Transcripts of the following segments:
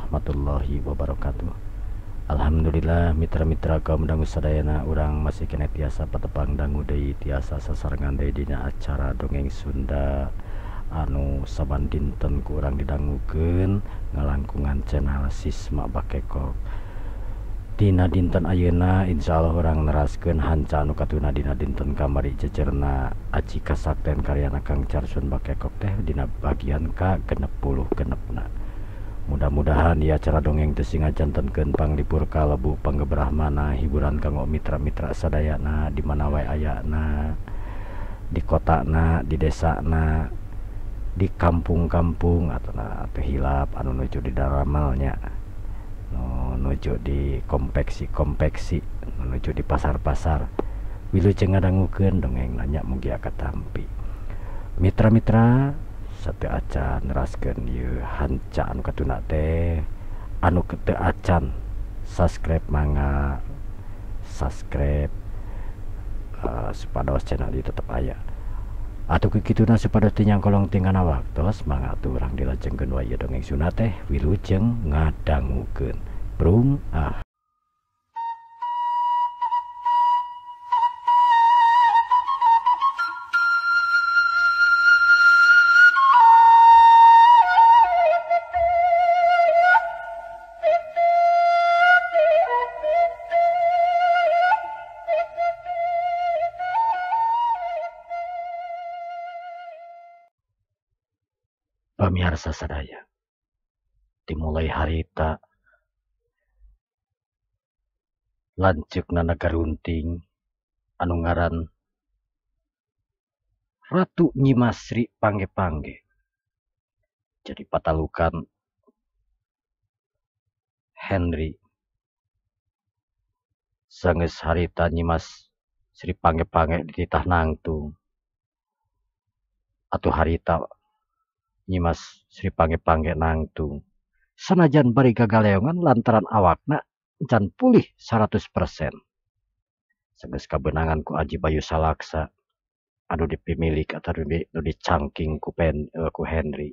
warahmatullahi wabarakatuh. Alhamdulillah mitra-mitra kaum dangu sadayana urang masih kena tiasa patepang dangu deui tiasa sasarengan deui dina acara dongeng Sunda anu saban dinten ku urang didangukeun ngalangkungan channel Sisma Bakekok. Dina dinten ayeuna insyaallah urang neraskeun hanca anu katuna dina dinten kamari cecerna Aji Kasakten karyana Kang Carsun Bakekok teh dina bagian ka 66-na. Mudah-mudahan ieu acara dongeng teh sing ngajantenkeun panglipur kalebu panggebrahmana hiburan kanggo mitra-mitra sadayana di mana wae ayana, di kotana, di desana, di kampung-kampung atau teu hilap anu nuju di daramelnya, nuju di konveksi-konveksi, nuju di pasar-pasar. Wilujeng ngadangukeun dongeng nanya mugia katampi. Mitra-mitra sateu acan neraskeun ieu hanca anu katuna teh anu teu acan subscribe mangga subscribe supados channel ieu tetep aya. Atuh kikituna supados teu nyangkolong tingana waktos mangga atuh urang dilajengkeun wae ieu dongeng Sunda teh wilujeng ngadangukeun. Prung ah. Pamiarsa sadaya, dimulai harita lanceukna Nagarunting anu ngaran Ratu Nyimas Sri Pangge-Pangge jadi patalukan Henry. Sanggeus harita Nyimas Sri Pangge-Pangge dititah nangtung atuh harita Nyimas Sri Pangge-Pangge nangtung sanajan bari gagaleongan lantaran awakna can pulih 100%. Sanggeus kabeunangan ku Aji Bayu Salaksa anu dipimilik atau nu dicangking ku Henry.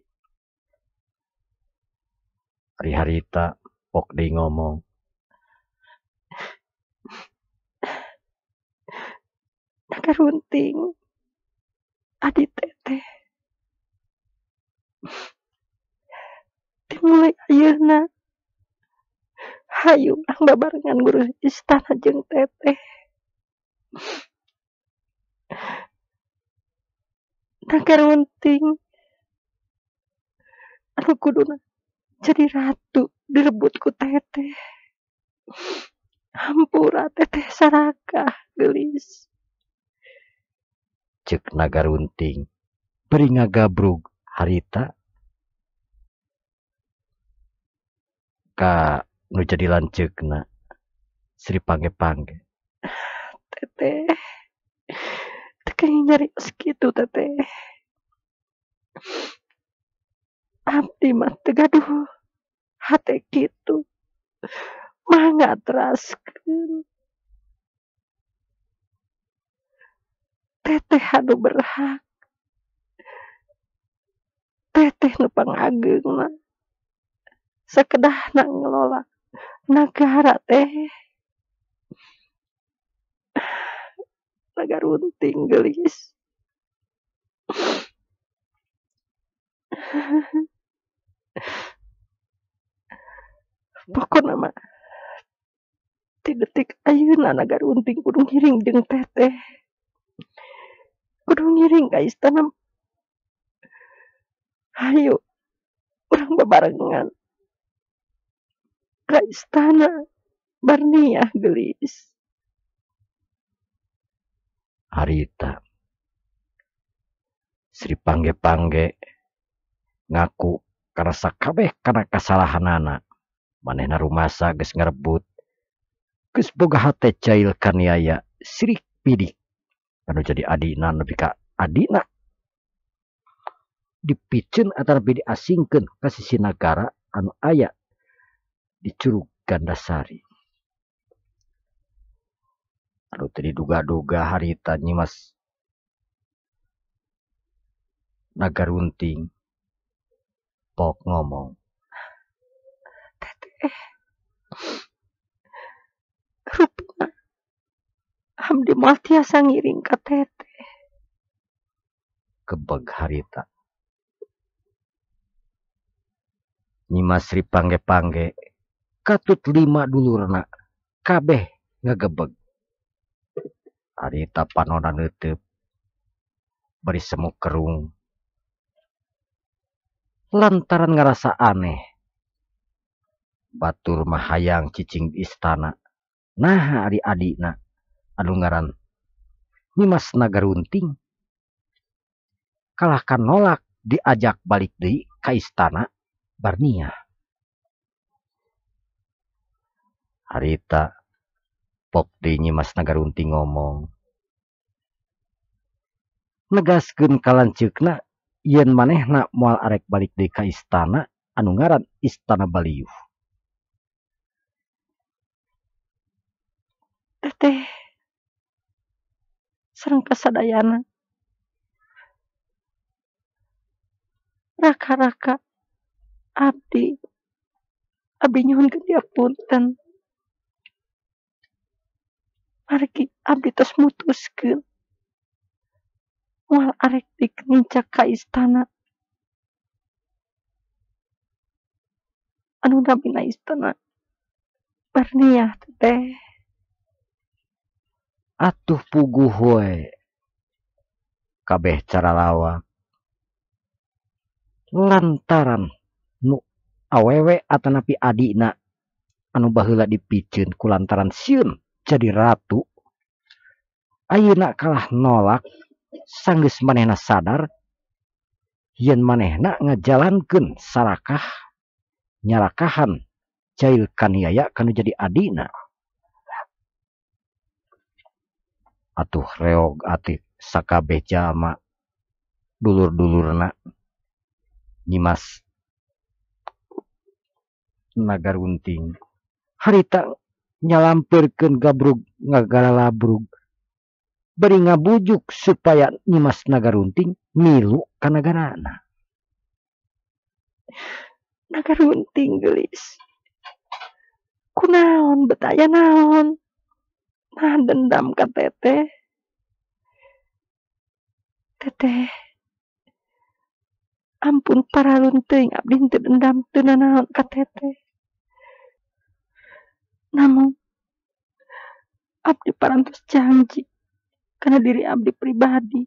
Ari harita pok deui ngomong, Nagarunting adi teteh dimulai ayeuna hayu urang babarengan ngurus istana jeung teteh. Nagarunting anu kuduna jadi ratu direbut ku teteh. Hampura teteh sarakah geulis. Ceuk Nagarunting bari ngagabrug harita ka nu jadi lanceukna Sri Pangge-Pangge. Teteh teu kenging nyarios kitu teteh. Abdi mah teu gaduh hate kitu. Mangga teraskeun. Teteh anu berhak. Teteh nu pangageungna. Sakedahna ngelola nagara teh. Nagarunting geulis. Pokona mah ti detik ayeuna Nagarunting kudu ngiring jeung teteh. Kudu ngiring ka istana. Hayu urang babarengan ka istana Barniah geulis. Harita Sri Pangge-Pangge ngaku karena sakabeh kana kasalahanana. Manehna rumasa geus ngarebut geus boga hate jail kaniaya Sri Pidik anu jadi adina nepi ka adina dipiceun atawa diasingkeun ka sisi nagara anu aya di Curug Gandasari. Anu teu diduga-duga harita Nyimas Nagarunting pok ngomong, Teteh teteh. Rupina abdi moal tiasa ngiring ka teteh. Gebeg harita. Nyimas Sri Pangge-pangge katut 5 dulurna kabeh ngagebeg. Harita panona neuteub bari semu kerung lantaran ngarasa aneh. Batur mah hayang cicing di istana. Naha ari adina anu ngaran Nyimas Nagarunting kalahkan nolak diajak balik deui ka istana Barniah. Harita pok deui Nyimas Nagarunting ngomong negaskeun ka lanceukna yen manehna moal arek balik deui ka istana anu ngaran Istana Baliuh. Teteh sareng kasadayana raka-raka abdi nyuhunkeun diapunten margi abdi tos mutuskeun moal arek nincak ka istana anu namina Istana Barniah teteh. Atuh puguh we kabeh cara lawak lantaran nu awewe atanapi adina anu baheula dipiceun ku lantaran sieun jadi ratu ayeuna kalah nolak sanggeus manehna sadar yen manehna ngajalankeun sarakah nyarakahan jail kaniaya kanu jadi adina. Atuh reog ati sakabeh jalma dulur-dulurna Nyimas Nagarunting harita nyalampeurkeun gabrug ngagalalabrug bari ngabujuk supaya Nyimas Nagarunting milu ka nagarana. Nagarunting geulis kunaon bet aya naon nah dendam ka teteh. Teteh ampun paralun teuing abdi henteu dendam teu nanaon ka teteh. Namun abdi parantos janji kana diri abdi pribadi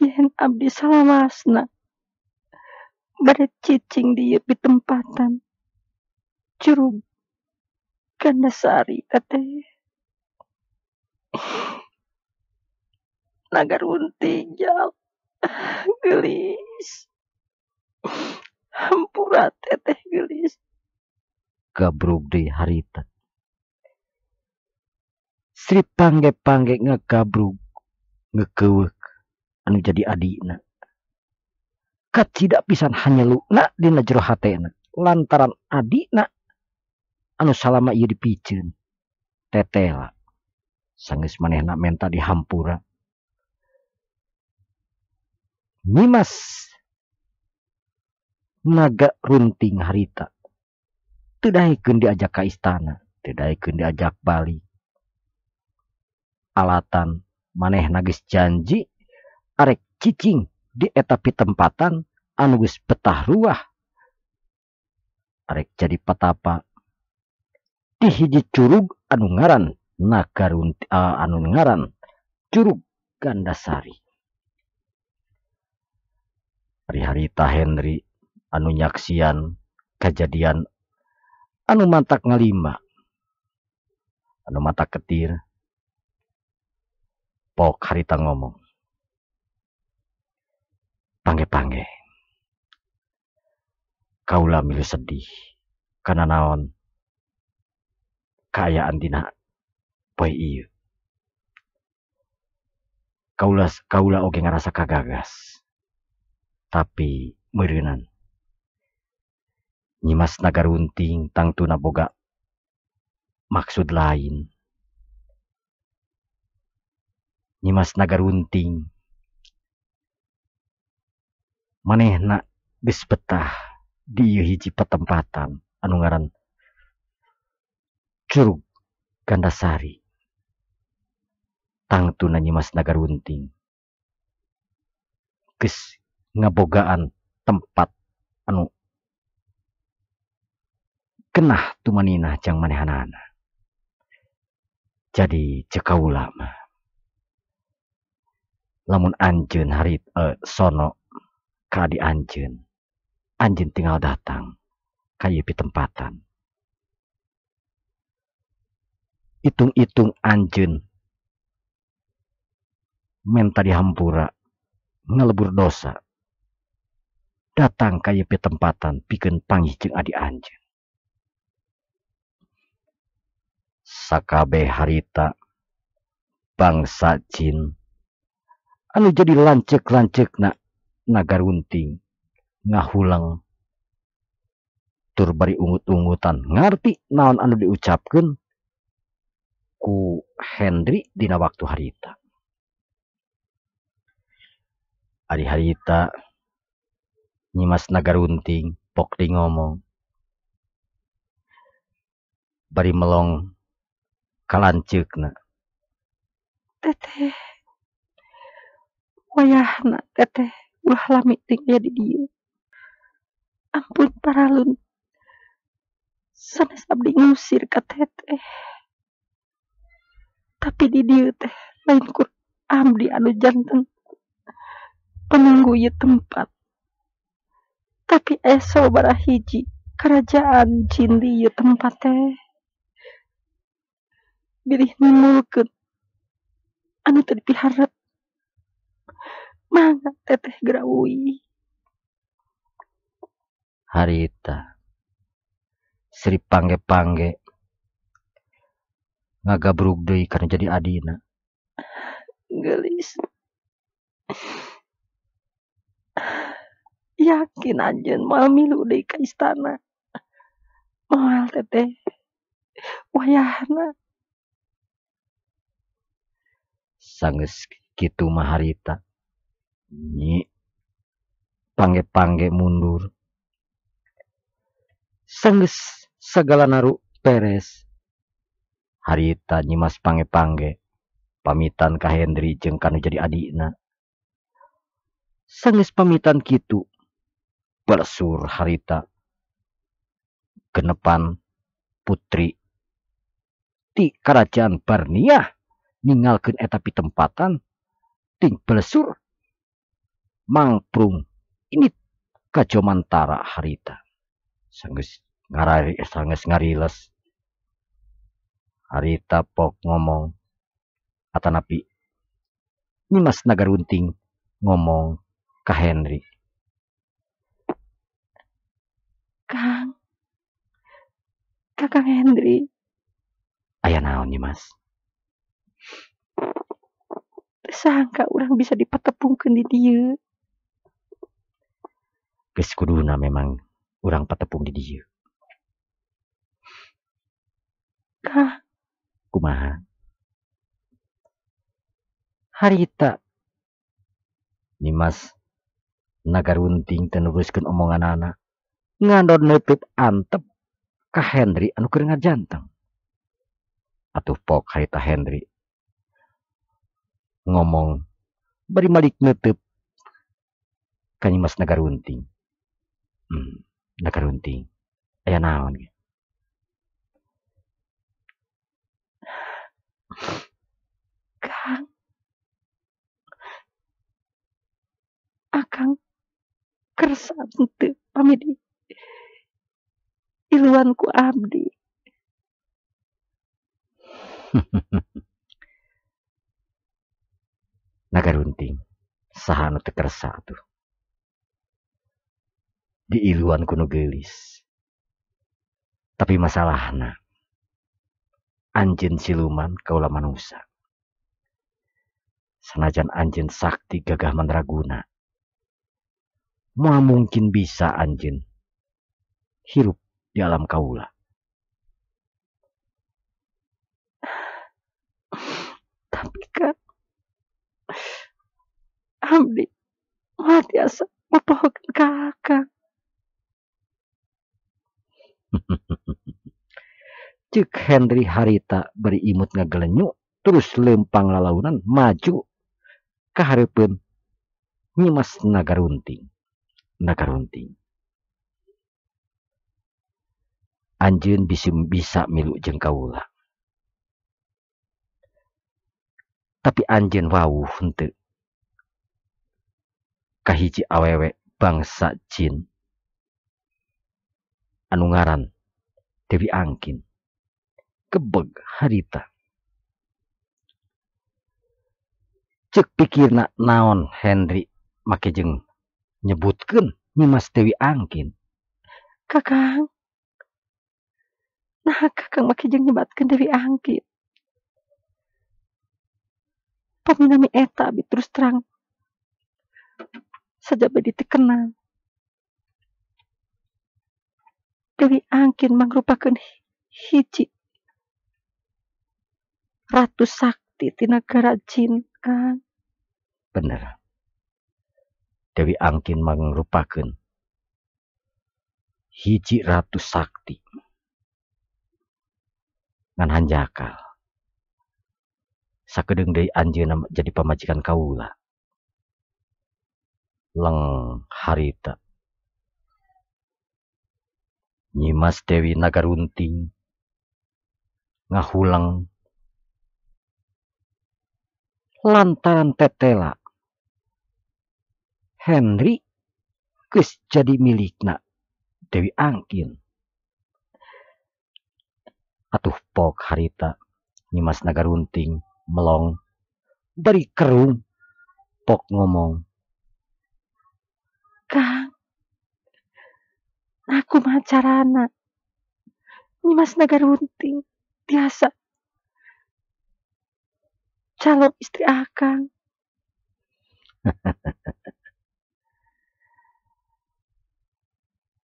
yen abdi salawasna bade cicing di ieu pitempatan Curug Gandasari teteh. Nagarunting jal geulis hampura teteh geulis. Gabrug deui harita. Sri Pangge-pangge ngagabrug ngekeuweuk anu jadi adina. Kacida pisan hanyeluna dina jero hatena lantaran adina anu salama ieu dipiceun tetela sanggeus manehna menta dihampura. Nyimas Nagarunting harita teu daekeun diajak ka istana, teu daekeun diajak balik. Alatan manehna geus janji arek cicing di eta pitempatan anu geus betah ruah arek jadi patapa di hiji curug anu ngaran anu ngaran Curug Gandasari. Hari-harita Henry anu nyaksian kajadian anu mantak ngalima anu mantak ketir pok harita ngomong pangge-pangge kaula milu sedih kana naon kaayaan dina poe ieu. Kaula oge ngarasa kagagas tapi meureunan Nyimas Nagarunting tangtuna boga maksud lain. Nyimas Nagarunting manehna geus betah di ieu hiji patempatan anu ngaran Curug Gandasari. Tangtuna Nyimas Nagarunting geus ngabogaan tempat anu genah tumaninah jang manehanana. Jadi ceuk kaula mah lamun anjeun harit sono ka adi anjeun, anjeun tinggal datang ka ieu pitempatan. Itung-itung anjeun menta dihampura ngalebur dosa, datang ka ieu pitempatan pikeun panggih jeung adi anjeun. Sakabeh harita bangsa jin anu jadi lanceuk-lanceukna Nagarunting ngahulang tur bari ungut-ungutan ngarti naon anu diucapkeun ku Hendri dina waktu harita. Ari harita Nyimas Nagarunting pok di ngomong bari melong kalanceukna. Teteh, wayahna teteh ulah lami teuing aya di dieu. Ampun paralun, sanes abdi ngusir ka teteh. Tapi di dieu teh lain kur abdi anu janten penunggu ieu tempat. Tapi aya sababaraha hiji karajaan jin di ieu tempat teh. Bilih nimbulkeun anu teu dipiharep. Mangga teteh geura uih. Harita Sri Pangge-pangge ngagabrug deui kana jadi adina. Geulis. Yakin anjeun moal milu deui ka istana. Moal teteh. Wayahna. Sanggeus kitu mah harita Nyi Pangge-pangge mundur. Sanggeus sagala naru peres. Harita Nyimas Pangge-pangge pamitan ka Hendri jeung kanu jadi adina. Sanggeus pamitan kitu balesur harita genepan putri ti karajaan Barniah ninggalkeun eta pitempatan ting balesur mangprung ini ka Jomantara harita. Sanggeus ngarari sanggeus ngariles harita pok ngomong atanapi Nyimas Nagarunting ngomong ka Henry. Kang, Kakang Hendri. Aya naon Nyimas? Teu sangka urang bisa dipatepungkeun di dieu. Geus kuduna memang urang patepung di dieu. Kang, kumaha? Harita Nyimas Nagarunting teu neruskeun omonganana, ngandor neutup antep ka Hendri anu keur ngajanteng. Atuh pok harita Hendri ngomong bari malik neutup ka Nyimas Nagarunting. Nagarunting, aya naon ge? Kang, Akang kersa henteu pamit iluan ku abdi. Nagarunting, saha anu teu kersa atuh? Diiluan ku nu geulis. Tapi masalahna anjeun siluman kaula manusa. Sanajan anjeun sakti gagah mandraguna, moal mungkin bisa anjeun hirup di alam kaula. Tapi kan abdi moal tiasa mopohokeun ka Akang. Cek Henry harita bari imut ngagelenyu terus lempang lalaunan maju ka hareupeun Nyimas Nagarunting. Nagarunting. Anjeun bisa milu jeung kaula. Tapi anjeun wawuh henteu ka hiji awewe bangsa jin anu ngaran Dewi Angkin. Kebeg harita. Cek pikirna naon Henry make jeung nyebutkeun Nyimas Dewi Angkin. Kakang, nah kakang make jeung nyebatkeun Dewi Angkin. Paminami eta abi terus terang sajaba ditekenal. Dewi Angkin mangrupakeun hiji ratu sakti ti nagara jin, Kang. Bener. Dewi Angkin mangrupakeun hiji ratu sakti ngan hanjakal. Sakedeung deui anjeunna jadi pamajikan kaula. Leng harita. Nyimas Dewi Nagarunting ngahulang lantaran tetela Henry geus jadi milikna Dewi Angkin. Atuh pok harita Nyimas Nagarunting melong bari kerung pok ngomong. Kang, aku mah carana Nyimas Nagarunting tiasa calon istri akang.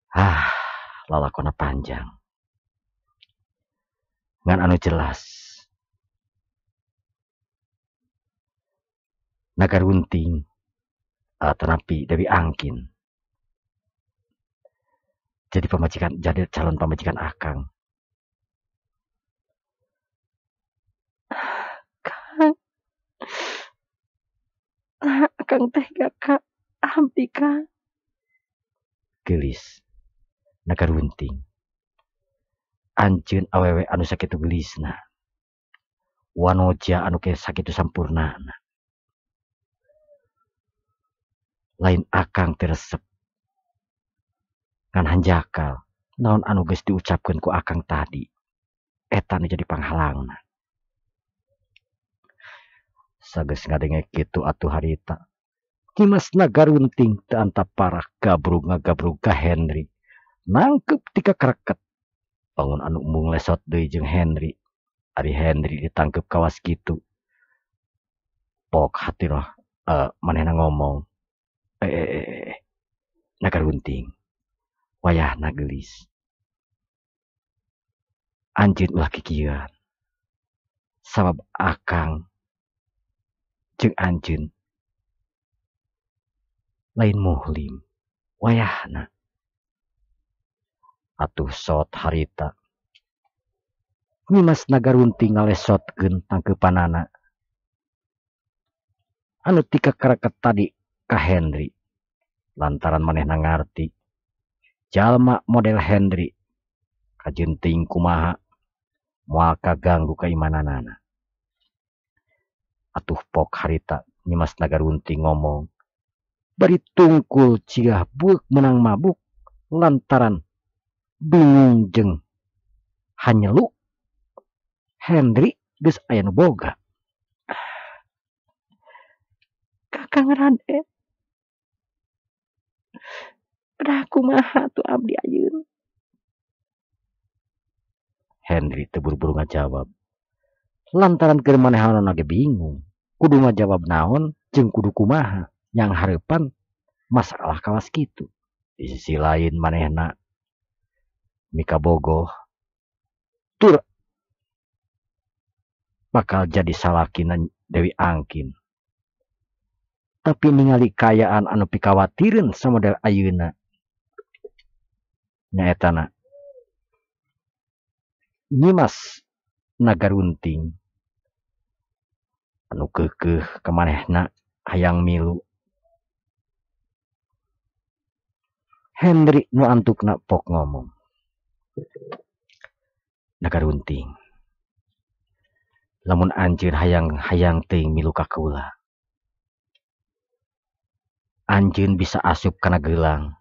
Ah, lalakona panjang. Ngan anu jelas. Nagarunting terapi Dewi Angkin jadi pamajikan, jadi calon pamajikan akang. Kang, nah, akang teh gak ka abdi Kang. Gelis Nagarunting. Anjeun awewe anu sakitu gelisna. Wanoja anu ke sakitu sampurnana. Lain akang teu resep. Ngan hanjakal naon anu geus diucapkeun ku akang tadi. Eta nu jadi panghalangna. Sageus ngadenge kitu atuh harita. Nyimas Nagarunting teu antap parah gabrug ngagabrug ka Henry. Nangkep tika kereket. Bangun anu embung lesot deui jeung Henry. Ari Henry ditangkep kawas kitu. Pok hatirah manehna ngomong. Nagarunting. Wayahna geulis. Anjeun ulah kikieuan. Sabab akang jeung anjeun lain muhlim wayahna. Atuh sot harita. Nyimas Nagarunting ngalesotkeun tangkeupanana anu tika kereket tadi ka Henry. Lantaran manehna ngarti jalma model Henry kajenting kumaha moal kaganggu keimananana. Atuh pok harita Nyimas Nagarunting ngomong bari tungkul cigah buek menang mabuk lantaran bingung jeung hanyelu Henry geus aya nu boga. Kakang Raden, dah kumaha tuh abdi ayeuna? Henry teu buru-buru ngajawab. Lantaran keur manehanana ge bingung, kudu ngajawab naon jeung kudu kumaha yang hareupan masalah kawas kitu. Di sisi lain manehna mikabogoh tur bakal jadi salakina Dewi Angkin. Tapi ningali kaayaan anu pikawatireun samodel ayeuna nyaetana Nyimas Nagarunting anu keukeuh ka manehna hayang milu. Hendri nu antukna pok ngomong. Nagarunting, lamun anjeun hayang teuing milu ka kaula, anjeun bisa asup kana geulang.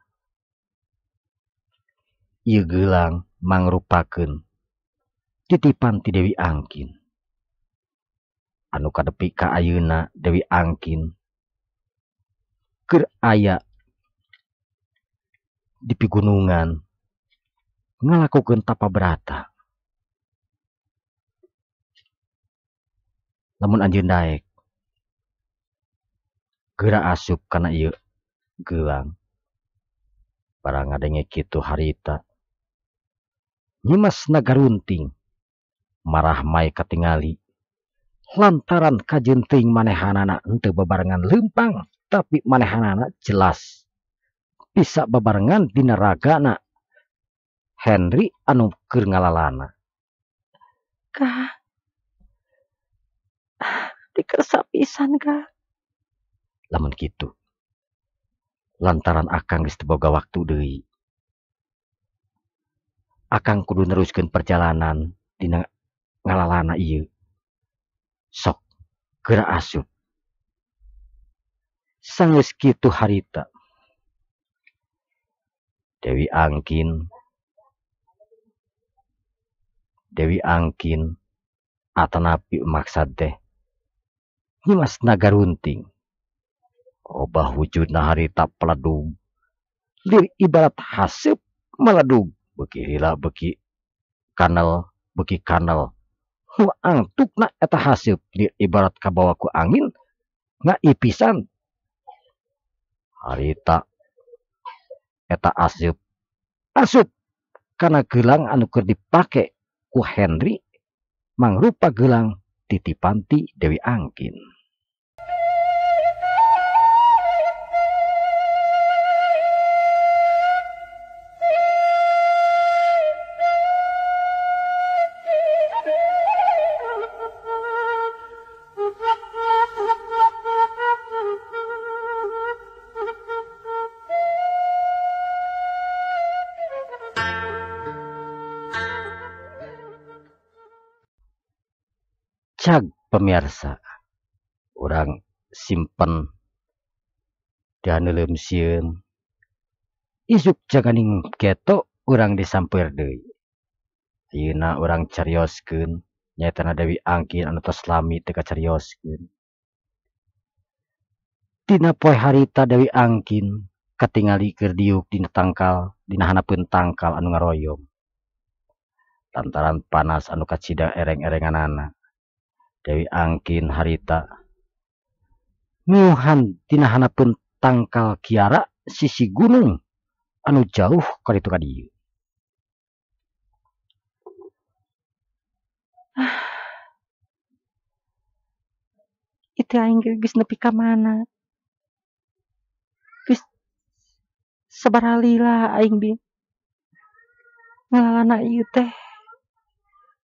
Ieu geulang mangrupakeun titipan ti Dewi Angkin. Anu kadepi ka ayeuna Dewi Angkin keur aya di pigunungan ngalakukeun tapa brata. Lamun anjeun daek geura asup kana ieu geulang. Barang ngadenge kitu harita Nyimas Nagarunting marah mai katingali lantaran kajeun teuing manehanana henteu babarengan leumpang, tapi manehanana jelas bisa babarengan dina ragana Henry anu keur ngalalana. Kah, dikersa pisan kah? Lamun kitu lantaran akang geus teu boga waktu deui, akang kudu neruskeun perjalanan dina ngalalana ieu. Sok geura asup. Sanggeus kitu harita Dewi Angkin atanapi maksad teh Nyimas Nagarunting robah wujudna harita peledug lir ibarat haseup meledug, beuki lila beuki kanel beuki kanel nu angtukna eta haseup lir ibarat kabawa ku angin ngaipisan. Harita eta asup asup kana geulang anu keur dipake ku Henry mangrupa geulang titipan ti Dewi Angkin. Cag pemirsa, urang simpen dihaneuleum sieun isuk jaganing geto urang disampeur deui. Ayeuna urang carioskeun nyaetana Dewi Angkin anu tos lami teu kacarioskeun. Dina poe harita Dewi Angkin katingali keur diuk dina tangkal, dina hanapeun tangkal anu ngaroyom lantaran panas anu kacida ereng-erenganana. Dewi Angkin harita ngiuhan dina hanapeun tangkal kiara sisi gunung anu jauh ka ditu ka dieu. Itu aing geus nepi ka mana? Geus sabaraha lila aing bi ngalalana ieu teh.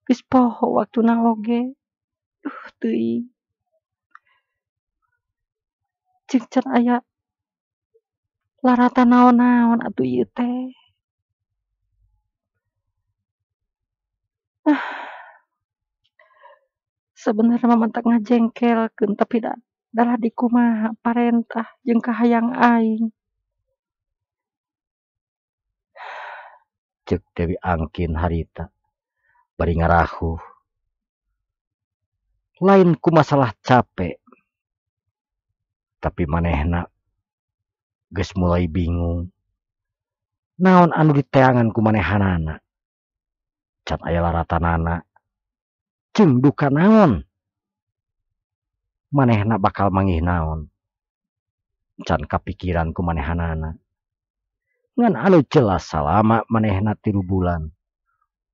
Geus poho waktuna oge. Duh teuing. Jeung can aya laratan naon-naon atuh ieu teh. Sebenarnya mah mantak ngajengkelkeun tapi da dalah dikumaha parentah jeung kahayang aing. Ceuk Dewi Angkin harita bari ngarahuh. Lain ku masalah capek, tapi manehna geus mulai bingung naon anu diteangan ku manehanana. Can aya laratanana jeung duka naon manehna bakal manggih naon, can kapikiran ku manehanana. Ngan anu jelas salama manehna 3 bulan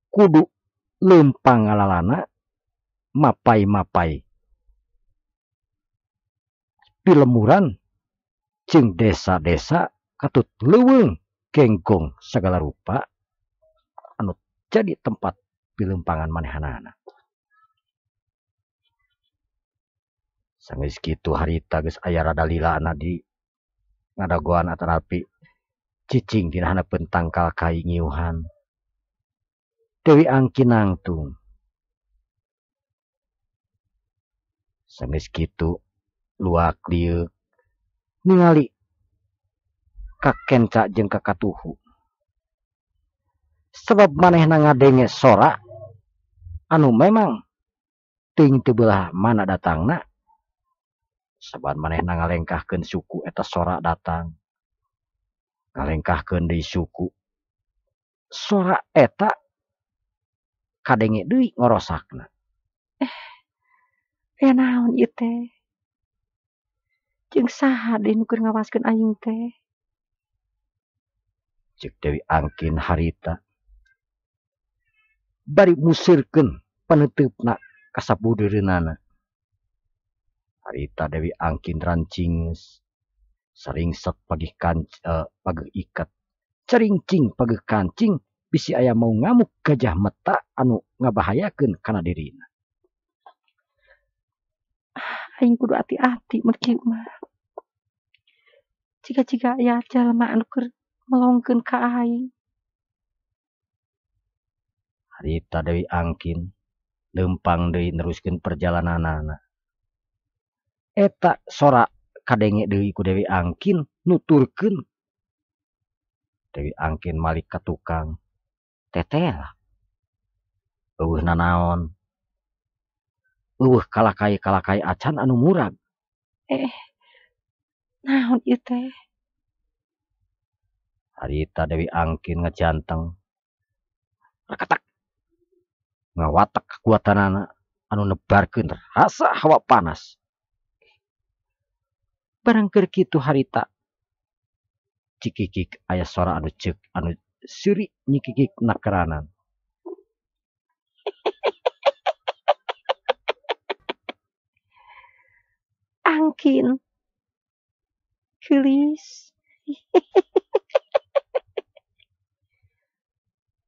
kudu leumpang ngalalana mapai-mapai pilemuran jeung desa-desa katut leuweung genggong sagala rupa anu jadi tempat pilempangan manehanana. Sanggeus kitu harita geus aya rada lilana di ngadagoan atanapi cicing dina handapeun tangkal kai ngiuhan. Dewi Angkin nangtung. Sanggeus kitu luak lieuk ningali ka kenca jeung ka katuhu. Sebab manehna ngadenge sora anu memang teuing teu beulah mana datangna. Saban manehna ngalengkahkeun suku eta sora datang. Ngalengkahkeun deui suku. Sora eta kadenge deui ngorosakna. Aya naon ieu teh? Jeung saha deui nu keur ngawaskeun aing teh? Ceuk Dewi Angkin harita. Bari musirkeun paneuteup-na ka sabudeureunana. Harita Dewi Angkin rancingeus, saringsek pagih pageh iket, ceringcing pageh kancing bisi aya mau ngamuk gajah meta anu ngabahayakeun kana dirina. Aing kudu ati-ati mun kieu mah. Ciga-ciga aya jalma anu keur melongkeun ka aing. Harita Dewi Angkin leumpang deui neruskeun perjalananana. Eta sora kadenge deui ku Dewi Angkin nuturkeun. Dewi Angkin malik ka tukang. Tetela. Eueuh nanaon. Eueuh kalakai-kalakai acan anu murag. Naon ieu teh? Harita Dewi Angkin ngejanteng. Reketek. Ngawatek kekuatanana anu nebarkeun rasa hawa panas. Barang keur kitu harita cikikik aya sora anu ceuk anu seuri nyikikik nakeranan. Angkin geulis.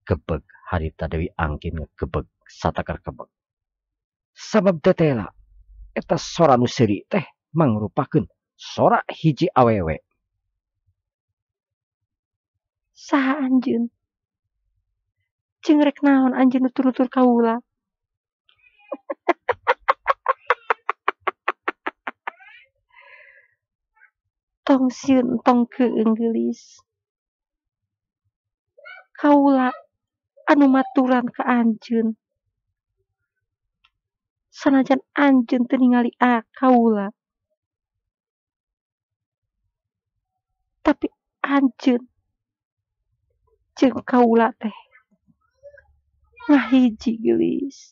Gebeg harita Dewi Angkin ngegebeg satakar kebeg. Sabab tetela eta sora nu seuri teh mangrupakeun sora hiji awewe. Saha anjeun? Jeung rek naon anjeun nutur-nutur kaula? Tong sieun tong keung geulis. Kaula anu maturan ka anjeun. Sanajan anjeun teu ningali kaula. Tapi anjeun jeung kaula teh ngahiji geulis.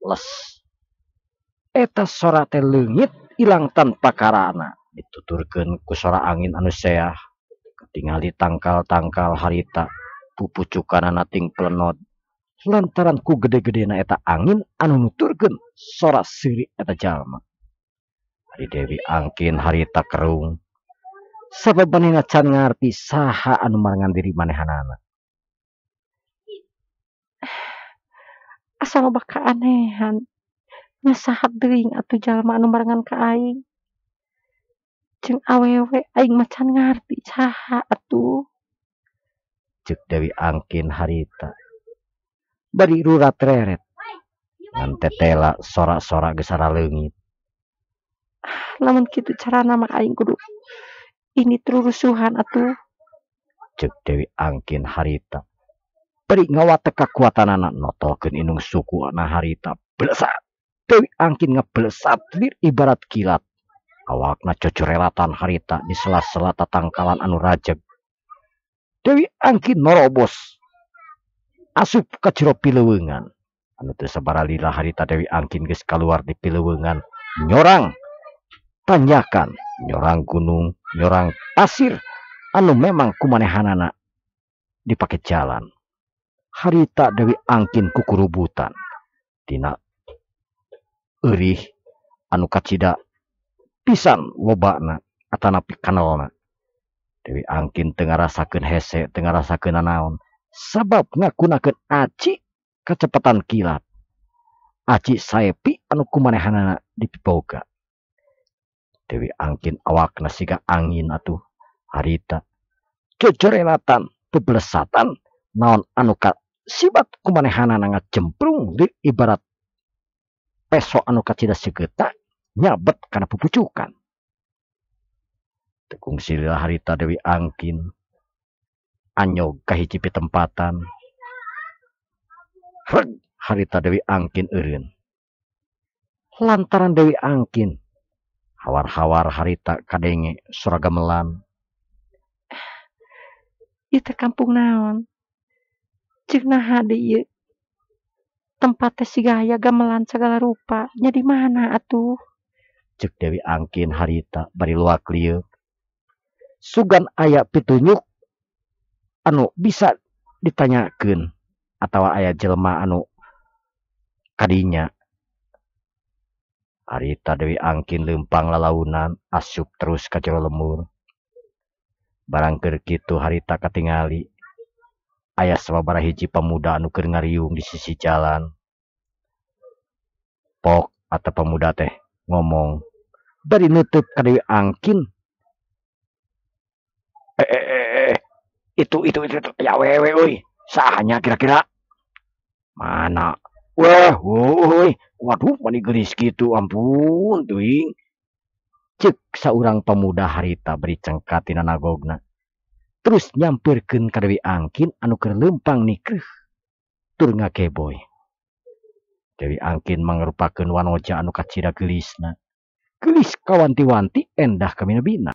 Les. Eta sora teh leungit ilang tanpa karana. Dituturkeun ku sora angin anu seah. Katingali tangkal-tangkal harita pupucukanana ting plenod. Lantaran ku gede-gedena eta angin anu nuturkeun sora seuri eta jalma. Ari Dewi Angkin harita kerung. Sabab manehna can ngarti saha anu marengan diri manehanana. Asa loba kaanehan. Nyasahat deui atuh jalma anu marengan ka aing. Jeung awewe aing mah can ngarti saha atuh. Ceuk Dewi Angkin harita. Bari rurat reret. Ngan tetela sora-sora geus leungit. Lamun kitu carana mah aing kudu ini trurusuhan atuh. Ceuk Dewi Angkin harita. Bari ngawatek kakuatanana notolkeun indung suku na harita. Blesat. Dewi Angkin ngeblesat lir ibarat kilat. Awakna cocorelatan harita di sela-sela tatangkalan anu rajeg. Dewi Angkin norobos asup ka jero pileuweungan. Anu teu sabaraha lila harita Dewi Angkin geus kaluar di pileuweungan nyorang tanjakan, nyorang gunung, nyorang pasir anu memang kumanehanana dipake jalan. Harita Dewi Angkin kukurubutan tina eurih anu kacida pisan lobana atanapi kanalna. Dewi Angkin teu ngarasakeun hese, teu ngarasakeun nanaon, sabab ngagunakeun aci kacepetan kilat. Aci saepi anu kumanehanana dipiboga. Dewi Angkin awakna siga angin atuh harita. Jojorelatan, bebelesatan, naon anu kasibat kumanehanana ngajemprung di ibarat peso anu kacida segeta nyabet kana pupucukan. Teu kungsi lila harita Dewi Angkin anyog ka hiji pitempatan. Reg harita Dewi Angkin eureun. Lantaran Dewi Angkin hawar-hawar harita kadenge sora gamelan. Ieu teh kampung naon? Ceuk naha deui ieu? Tempat teh siga aya gamelan sagala rupa. Nya di mana atuh? Ceuk Dewi Angkin harita bari luak lieuk. Sugan aya pitunyuk anu bisa ditanyakeun atawa aya jelema anu kadinya. Harita Dewi Angkin leumpang lalaunan asup terus ka jero lembur. Barang keur kitu harita katingali aya sababaraha hiji pamuda anu keur ngariung di sisi jalan. Pok atau pemuda teh ngomong bari neuteub ka Dewi Angkin. Itu ya wewe euy, sahanya kira-kira? Mana? Wah, euy, waduh mani geulis kitu, ampun teuing. Ceuk saurang pemuda harita bari cengkat tina nagogna. Terus nyampeurkeun ka Dewi Angkin anu keur leumpang nikreuh tur ngakeboy. Dewi Angkin mangrupakeun wanoja anu kacida geulisna. Geulis kawanti-wanti endah kaminabina.